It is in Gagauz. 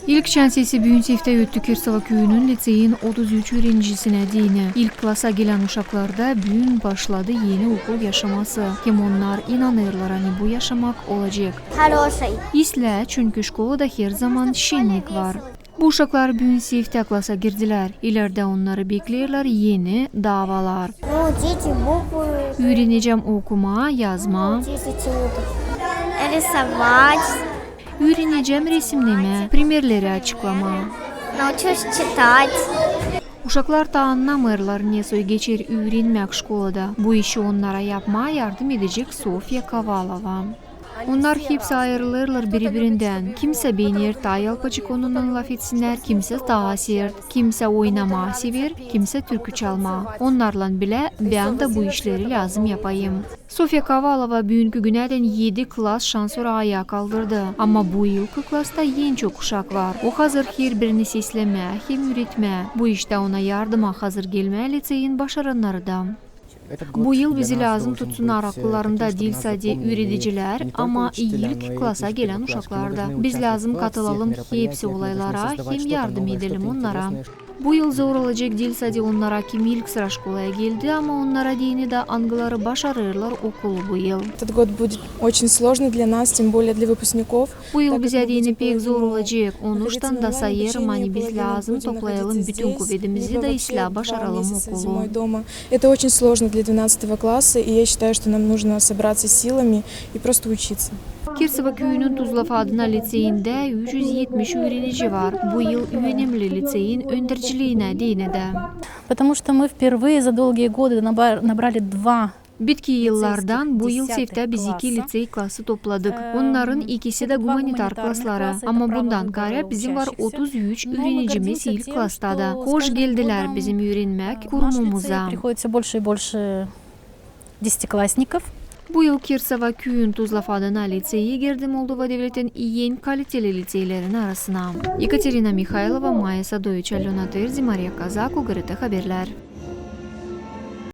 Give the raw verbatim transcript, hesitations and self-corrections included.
İlk çansesi büün seftä öttü Kirsova küüyünün liţeyin otuz üç üürenicisinä deyni. İlk klasa gelän uşaklarda büün başladı eni okul yaşaması. Hem onnar inanêrlar, ani bu yaşamak olacek. İslää, çünkü şkolada herzaman şennik var. Bu uşaklar büün seftä klasa girdilär. İlerdä onnarı bekleerlär eni davalar. Üürenecäm okumaa, yazmaa. Рисовать. Üürenecäm resimnemää, primerleri açıklamaa. Научусь читать. Uşaklar taa annamêêrlar, ne soy geçer üürenmäk şkolada. Bu işi onnara yapmaa yardım edecek Sofya Kovalova. Onnar hepsi ayırılêrlar biri-birindän. Kimsä beener taa yalpacık onunnan lafetsinnär, kimsä taa sert, kimsä oynamaa sever, kimsä türkü çalmaa. Onnarlan bilä bän dä bu işleri lääzım yapayım. Sofya Kovalova büünkü günädän edi klas şansora ayaa kaldırdı. Ama bu yılkı klasta en çok uşak var. O hazır herbirini seslemää hem üüretmää. Bu iştä ona yardıma hazır gelmää liţeyin başarannarı da. Bu yıl bizi lääzım tutsunnar akıllarında diil sade üüredicilär, ama ilk klasa gelän uşaklar da. Biz lääzım katılalım hepsi olaylara hem yardım edelim onnara. Bu yıl zor olacek diil sade onnara, kim ilk sıra şkolaya geldi, ama onnara deyni dä, angıları başarêrlar okulu bu yıl. Этот год будет очень сложный для нас, тем более для выпускников. Bu yıl bizä deyni pek zor olacek. Onuştan da sayêrım, ani biz lääzım toplayalım bütün kuvedimizi da islää başaralım okulu. Это очень сложно для двенадцатого класса, и я считаю, что нам нужно собраться силами и просто учиться. Kirsova küüyünün Tuzlaf adına liţeyindä üç üz etmiş üürenici var. Bu yıl önemli liţeyin önderciliinä deyni dä. Потому что мы впервые за долгие годы набра-, набрали два. Bitki yıllardan bu yıl seftä biz iki liţey klası topladık. Onnarın ikisi dä gumanitar klasları. Ama bundan kaarä bizim var otuz üç üürenicimiz ilk klasta da. Hoş geldilär bizim üürenmäk kurumumuzda. Приходит всё больше и больше десятиклассников. Bu yıl Kirsova küüyün Tuzlaf adına liţeyi girdi Moldova devletin en kaliteli liţeylerin arasına. Ekaterina Mihailova, Maya Sadoviç, Alöna Terzi, Mariya Kazak, UGRT Haberlär.